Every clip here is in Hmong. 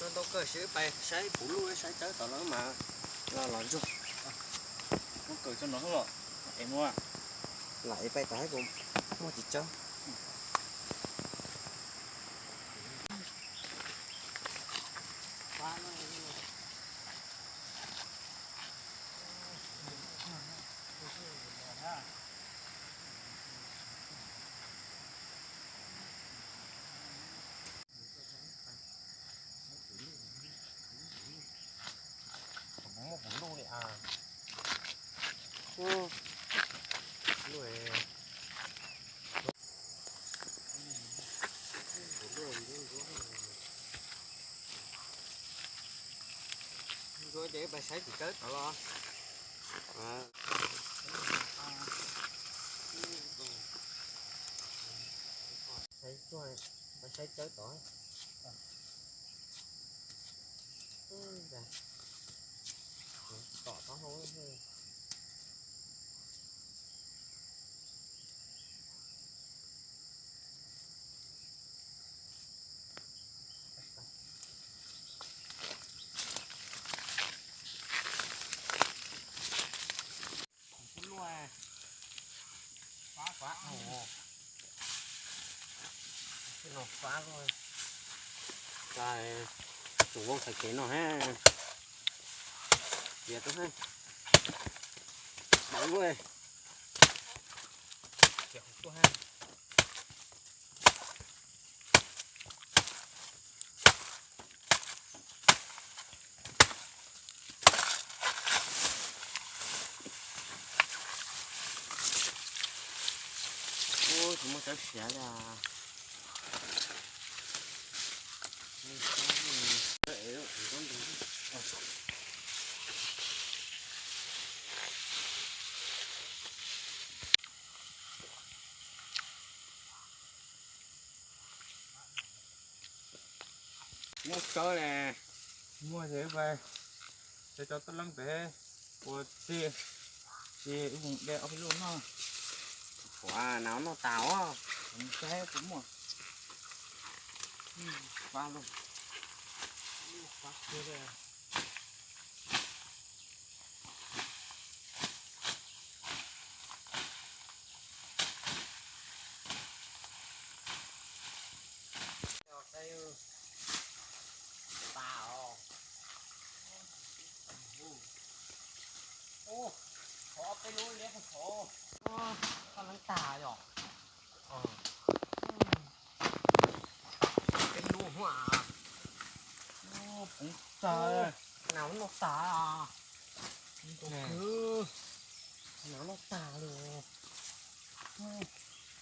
Tau ntau kawg, sim pais saib puv luj saib tsawb tom no mas los los ntsuag. Muab kaw tso no los es muab. Lam es pais tom kuv muaj tsis tsawb. Muaj puv luj li as. Ntsuag ces pais saib tsis tsawb tod los. Saib tsuag, pais saib tsawb tod. Tom tod hauv. Kuv kuj luaj, fab fab, no fab luaj. Tus voo qhais kev no ha, tias tub ha, dawb luaj, tias kuv tuaj ha. Ub, tsis muaj tsawb siav li. Muaj tsawb ne, muaj ces pais, ces cov toj leeb pem ua txij, ces wb mus de ob peb lub noj. Ua nas noj tas os. Saib puas muaj. Fab lug. Ub, thov peb lub liab thov. Koj leej tag yom. Peb lub huaj. Poov tag. Nas noj tag. Nas noj tag li.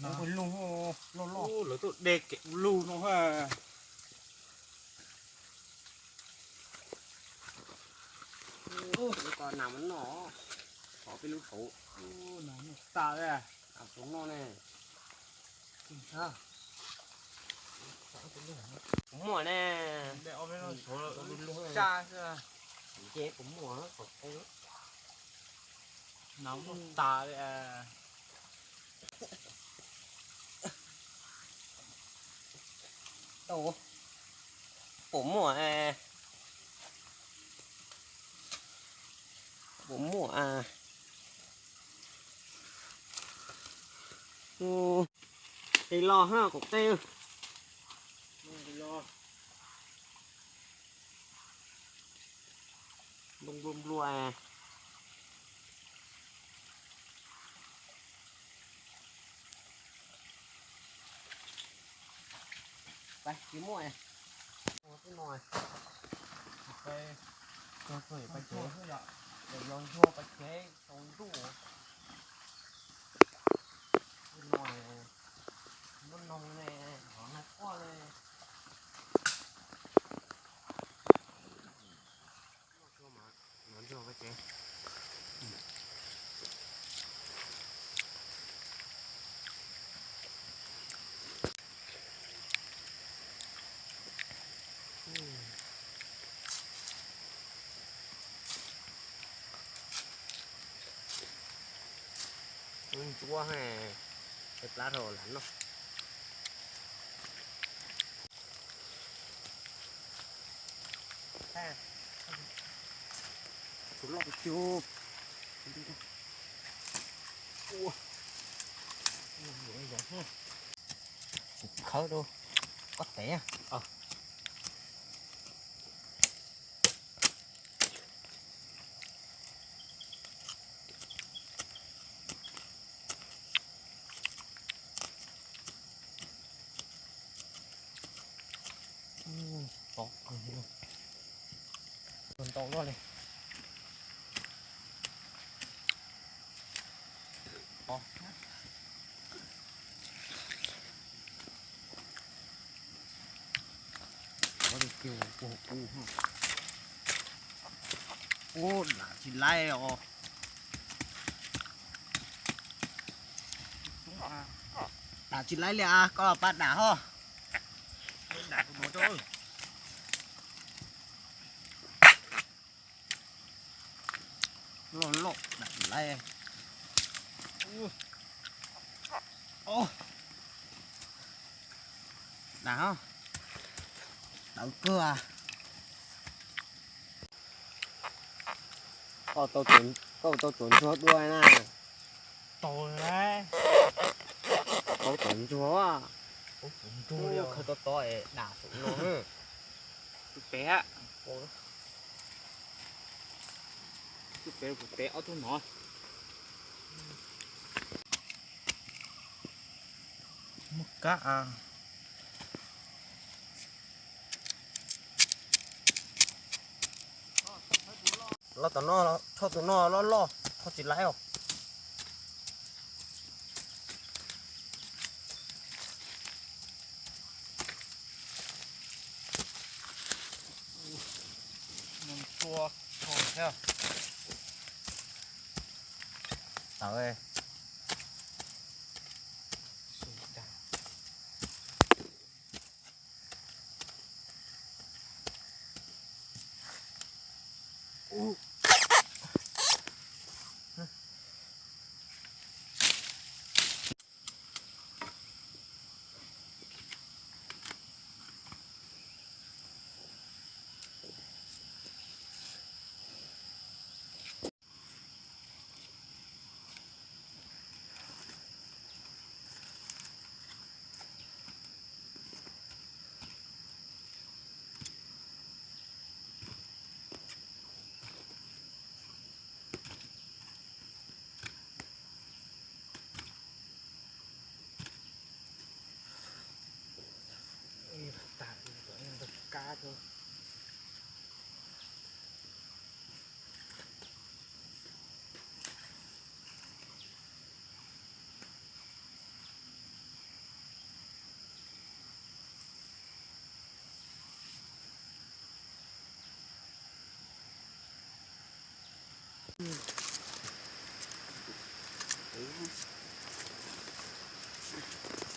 Nas loj loj. Lawv tuaj de kev ua lug no ha. Ub, ko nas mas noj, thov peb lub saud. Nas noj tas li. Saud noj ne. Kuv muaj ne. Tsa xwb. Ces kuv muaj. Nas noj tas li. Tau, puas muaj, puas muaj a? Qis los ha, qaum qe. Nplua nplua nplua. Pais tsis muaj. Ua tib no, pais, pais tsev, yog ntsuag pais tsev tsaus ntuj. Tib no, lub noog ne, hov nag quaj li. Ntsuab, plab rau lam noj. Tus loj tiag. Kuv khawb rau koj tev. Tov kawg li, ntau luaj li. Ua dam tsis laib os. Dam tsis laib li as, koj los pab dam ho. Loj loj dam tsis laib. Dam, dam kawg. Koj tau tsuav ntsuag dua na. Tau lawm. Tau tsuav ntsuag. Khaws tau tod es dam saum no. Tus pem, tus pem, kuv pem ob tug no. Muaj kab. Los tom no, thauj tus no loj loj, thauj tsis laib os. Tawv.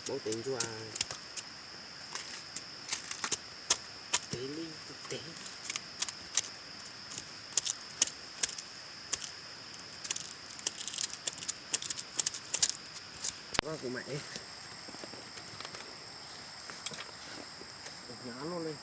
Paub tev ntsuag, tev li tev. Kuv mam ev, hnyav luaj li.